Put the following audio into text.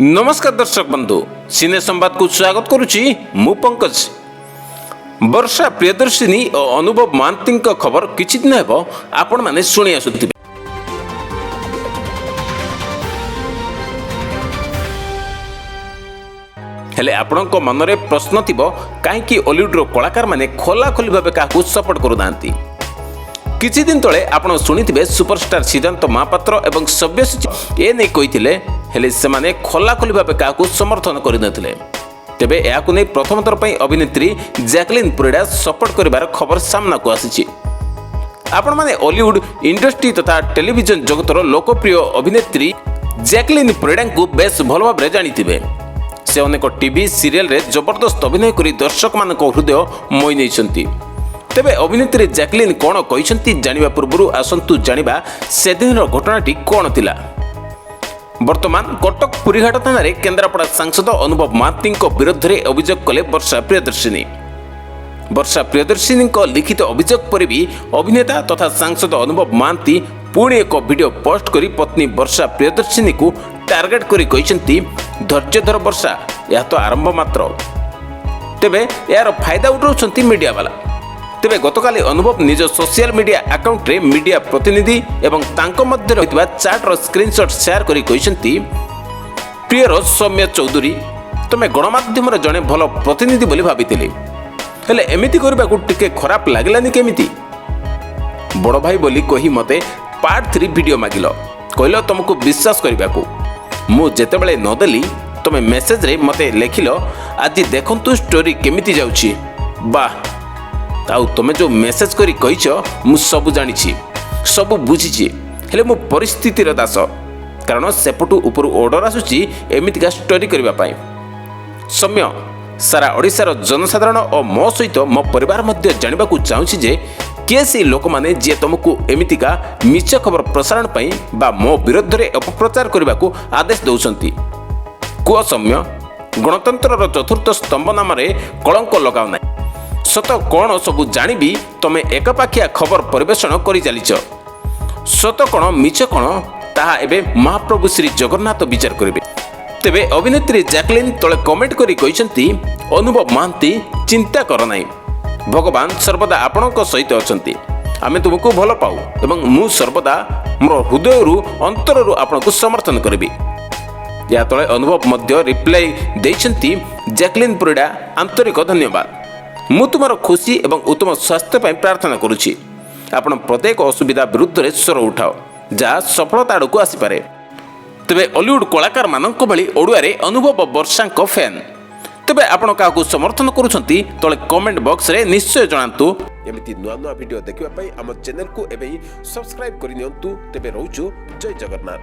ନମସ୍କାର ଦର୍ଶକ ବନ୍ଧୁ, ସିନେ ସମ୍ବାଦକୁ ସ୍ୱାଗତ କରୁଛି ମୁଁ ପଙ୍କଜ। ବର୍ଷା ପ୍ରିୟଦର୍ଶିନୀ ଓ ଅନୁଭବ ମହାନ୍ତିଙ୍କ ଖବର କିଛି ଦିନ ହେବ ଆପଣମାନେ ଶୁଣି ଆସୁଥିବେ। ହେଲେ ଆପଣଙ୍କ ମନରେ ପ୍ରଶ୍ନ ଥିବ, କାହିଁକି ଅଲିଉଡର କଳାକାରମାନେ ଖୋଲାଖୋଲି ଭାବେ କାହାକୁ ସପୋର୍ଟ କରୁନାହାନ୍ତି? କିଛି ଦିନ ତଳେ ଆପଣ ଶୁଣିଥିବେ, ସୁପରଷ୍ଟାର ସିଦ୍ଧାନ୍ତ ମହାପାତ୍ର ଏବଂ ସବ୍ୟସାଚୀ ଏ ନେଇ କହିଥିଲେ। ହେଲେ ସେମାନେ ଖୋଲାଖୋଲି ଭାବେ କାହାକୁ ସମର୍ଥନ କରିନଥିଲେ। ତେବେ ଏହାକୁ ନେଇ ପ୍ରଥମ ଥର ପାଇଁ ଅଭିନେତ୍ରୀ ଜ୍ୟାକଲିନ୍ ପରିଡ଼ା ସପୋର୍ଟ କରିବାର ଖବର ସାମ୍ନାକୁ ଆସିଛି। ଆପଣମାନେ ଅଲିଉଡ ଇଣ୍ଡଷ୍ଟ୍ରି ତଥା ଟେଲିଭିଜନ ଜଗତର ଲୋକପ୍ରିୟ ଅଭିନେତ୍ରୀ ଜ୍ୟାକଲିନ୍ ପରିଡ଼ାଙ୍କୁ ବେଶ୍ ଭଲ ଭାବରେ ଜାଣିଥିବେ। ସେ ଅନେକ ଟିଭି ସିରିଏଲରେ ଜବରଦସ୍ତ ଅଭିନୟ କରି ଦର୍ଶକମାନଙ୍କ ହୃଦୟ ମୋହି ନେଇଛନ୍ତି। ତେବେ ଅଭିନେତ୍ରୀ ଜ୍ୟାକଲିନ୍ କ'ଣ କହିଛନ୍ତି ଜାଣିବା ପୂର୍ବରୁ ଆସନ୍ତୁ ଜାଣିବା ସେଦିନର ଘଟଣାଟି କ'ଣ ଥିଲା। ବର୍ତ୍ତମାନ କଟକ ପୁରୀଘାଟ ଥାନାରେ କେନ୍ଦ୍ରାପଡ଼ା ସାଂସଦ ଅନୁଭବ ମହାନ୍ତିଙ୍କ ବିରୋଧରେ ଅଭିଯୋଗ କଲେ ବର୍ଷା ପ୍ରିୟଦର୍ଶିନୀ। ବର୍ଷା ପ୍ରିୟଦର୍ଶିନୀଙ୍କ ଲିଖିତ ଅଭିଯୋଗ ପରେ ବି ଅଭିନେତା ତଥା ସାଂସଦ ଅନୁଭବ ମହାନ୍ତି ପୁଣି ଏକ ଭିଡ଼ିଓ ପୋଷ୍ଟ କରି ପତ୍ନୀ ବର୍ଷା ପ୍ରିୟଦର୍ଶିନୀକୁ ଟାର୍ଗେଟ୍ କରି କହିଛନ୍ତି, "ଧୈର୍ଯ୍ୟ ଧର ବର୍ଷା, ଏହା ତ ଆରମ୍ଭ ମାତ୍ର।" ତେବେ ଏହାର ଫାଇଦା ଉଠାଉଛନ୍ତି ମିଡ଼ିଆବାଲା। ତେବେ ଗତକାଲି ଅନୁଭବ ନିଜ ସୋସିଆଲ ମିଡ଼ିଆ ଆକାଉଣ୍ଟରେ ମିଡ଼ିଆ ପ୍ରତିନିଧି ଏବଂ ତାଙ୍କ ମଧ୍ୟରେ ରହିଥିବା ଚାଟ୍ର ସ୍କ୍ରିନସଟ୍ ସେୟାର କରି କହିଛନ୍ତି, "ପ୍ରିୟର ସୌମ୍ୟ ଚୌଧୁରୀ, ତୁମେ ଗଣମାଧ୍ୟମର ଜଣେ ଭଲ ପ୍ରତିନିଧି ବୋଲି ଭାବିଥିଲି। ହେଲେ ଏମିତି କରିବାକୁ ଟିକେ ଖରାପ ଲାଗିଲାନି କେମିତି? ବଡ଼ ଭାଇ ବୋଲି କହି ମୋତେ ପାର୍ଟ 3 ଭିଡ଼ିଓ ମାଗିଲ, କହିଲ ତୁମକୁ ବିଶ୍ୱାସ କରିବାକୁ। ମୁଁ ଯେତେବେଳେ ନଦେଲି, ତୁମେ ମେସେଜରେ ମୋତେ ଲେଖିଲ, 'ଆଜି ଦେଖନ୍ତୁ ଷ୍ଟୋରି କେମିତି ଯାଉଛି।' ବାহ! ଆଉ ତୁମେ ଯେଉଁ ମେସେଜ କରି କହିଛ, 'ମୁଁ ସବୁ ଜାଣିଛି, ସବୁ ବୁଝିଛି, ହେଲେ ମୁଁ ପରିସ୍ଥିତିର ଦାସ, କାରଣ ସେପଟୁ ଉପରୁ ଅର୍ଡ଼ର ଆସୁଛି ଏମିତିକା ଷ୍ଟୋରି କରିବା ପାଇଁ।' ସୌମ୍ୟ, ସାରା ଓଡ଼ିଶାର ଜନସାଧାରଣ ଓ ମୋ ସହିତ ମୋ ପରିବାର ମଧ୍ୟ ଜାଣିବାକୁ ଚାହୁଁଛି ଯେ କିଏ ସେଇ ଲୋକମାନେ ଯିଏ ତୁମକୁ ଏମିତିକା ମିଛ ଖବର ପ୍ରସାରଣ ପାଇଁ ବା ମୋ ବିରୁଦ୍ଧରେ ଅପପ୍ରଚାର କରିବାକୁ ଆଦେଶ ଦେଉଛନ୍ତି। କୁହ ସୌମ୍ୟ, ଗଣତନ୍ତ୍ରର ଚତୁର୍ଥ ସ୍ତମ୍ଭ ନାମରେ କଳଙ୍କ ଲଗାଅ ନାହିଁ। ସତ କ'ଣ ସବୁ ଜାଣିବି ତମେ ଏକପାଖିଆ ଖବର ପରିବେଷଣ କରିଚାଲିଛ। ସତ କ'ଣ, ମିଛ କ'ଣ, ତାହା ଏବେ ମହାପ୍ରଭୁ ଶ୍ରୀ ଜଗନ୍ନାଥ ବିଚାର କରିବେ।" ତେବେ ଅଭିନେତ୍ରୀ ଜ୍ୟାକଲିନ୍ ତଳେ କମେଣ୍ଟ କରି କହିଛନ୍ତି, "ଅନୁଭବ ମହାନ୍ତି, ଚିନ୍ତା କର ନାହିଁ। ଭଗବାନ ସର୍ବଦା ଆପଣଙ୍କ ସହିତ ଅଛନ୍ତି। ଆମେ ତୁମକୁ ଭଲ ପାଉ ଏବଂ ମୁଁ ସର୍ବଦା ମୋର ହୃଦୟରୁ, ଅନ୍ତରରୁ ଆପଣଙ୍କୁ ସମର୍ଥନ କରିବି।" ଏହା ତଳେ ଅନୁଭବ ମଧ୍ୟ ରିପ୍ଲାଇ ଦେଇଛନ୍ତି, "ଜ୍ୟାକଲିନ୍ ପରିଡ଼ା, ଆନ୍ତରିକ ଧନ୍ୟବାଦ। ମୁଁ ତୁମର ଖୁସି ଏବଂ ଉତ୍ତମ ସ୍ୱାସ୍ଥ୍ୟ ପାଇଁ ପ୍ରାର୍ଥନା କରୁଛି। ଆପଣ ପ୍ରତ୍ୟେକ ଅସୁବିଧା ବିରୁଦ୍ଧରେ ସ୍ୱର ଉଠାଅ, ଯାହା ସଫଳତା ଆଡ଼କୁ ଆସିପାରେ।" ତେବେ ଅଲିଉଡ୍ କଳାକାରମାନଙ୍କ ଭଳି ଓଡ଼ିଆରେ ଅନୁଭବ ବର୍ଷାଙ୍କ ଫ୍ୟାନ୍। ତେବେ ଆପଣ କାହାକୁ ସମର୍ଥନ କରୁଛନ୍ତି, ତଳେ କମେଣ୍ଟ ବକ୍ସରେ ନିଶ୍ଚୟ ଜଣାନ୍ତୁ। ଏମିତି ନୂଆ ନୂଆ ଭିଡ଼ିଓ ଦେଖିବା ପାଇଁ ଆମ ଚ୍ୟାନେଲକୁ ଏବେ ହିଁ ସବସ୍କ୍ରାଇବ୍ କରିନିଅନ୍ତୁ। ତେବେ ରହୁଛୁ, ଜୟ ଜଗନ୍ନାଥ।